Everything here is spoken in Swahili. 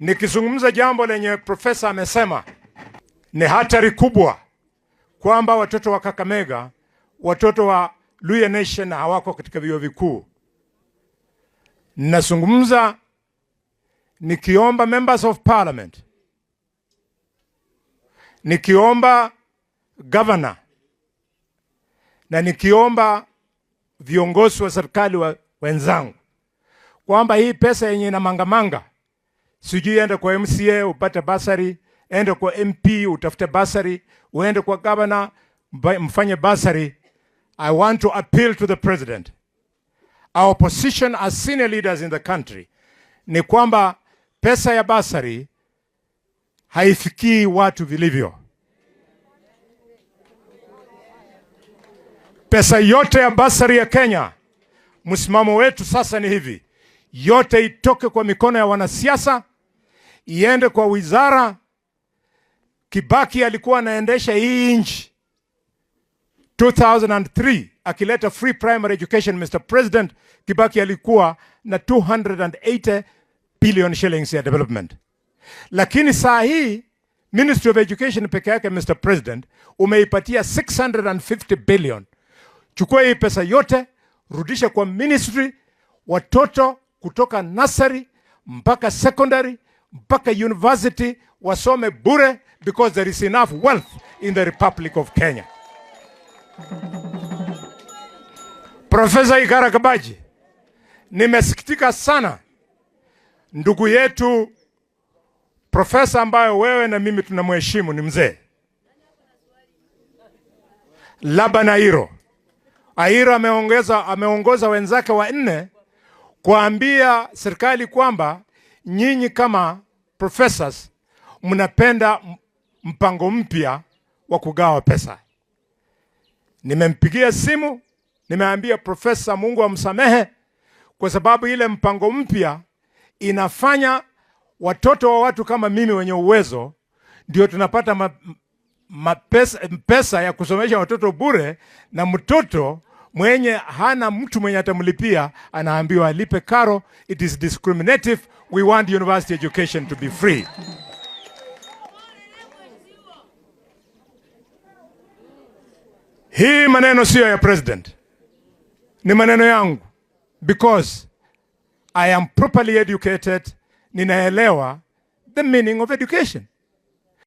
Nikizungumza jambo lenye profesa amesema, ni hatari kubwa kwamba watoto wa Kakamega, watoto wa Luhya Nation hawako katika vyuo vikuu. Nazungumza nikiomba members of parliament, nikiomba governor na nikiomba viongozi wa serikali wenzangu kwamba hii pesa yenye ina mangamanga, sijui ende kwa MCA upate basari, ende kwa MP utafute basari, uende kwa governor mfanye basari. I want to appeal to the president. Our position as senior leaders in the country ni kwamba pesa ya basari haifikii watu vilivyo. Pesa yote ya basari ya Kenya, msimamo wetu sasa ni hivi: yote itoke kwa mikono ya wanasiasa, iende kwa wizara. Kibaki alikuwa anaendesha hii nchi 2003 akileta free primary education. Mr. President, Kibaki alikuwa na 280 billion shillings ya development. Lakini saa hii Ministry of Education peke yake, Mr. President, umeipatia 650 billion. Chukua hii pesa yote, rudisha kwa ministry, watoto kutoka nursery mpaka secondary mpaka university wasome bure, because there is enough wealth in the Republic of Kenya. Profesa Igara Kabaji, nimesikitika sana ndugu yetu profesa ambayo wewe na mimi tunamheshimu, ni mzee Laban Airo. Airo ameongoza wenzake wanne kuambia serikali kwamba nyinyi kama professors mnapenda mpango mpya wa kugawa pesa. Nimempigia simu, nimeambia profesa Mungu amsamehe, kwa sababu ile mpango mpya inafanya watoto wa watu kama mimi wenye uwezo ndio tunapata pesa ya kusomesha watoto bure, na mtoto mwenye hana mtu mwenye atamlipia anaambiwa alipe karo. It is discriminative. We want university education to be free. Hii maneno sio ya president, ni maneno yangu, because I am properly educated. Ninaelewa the meaning of education.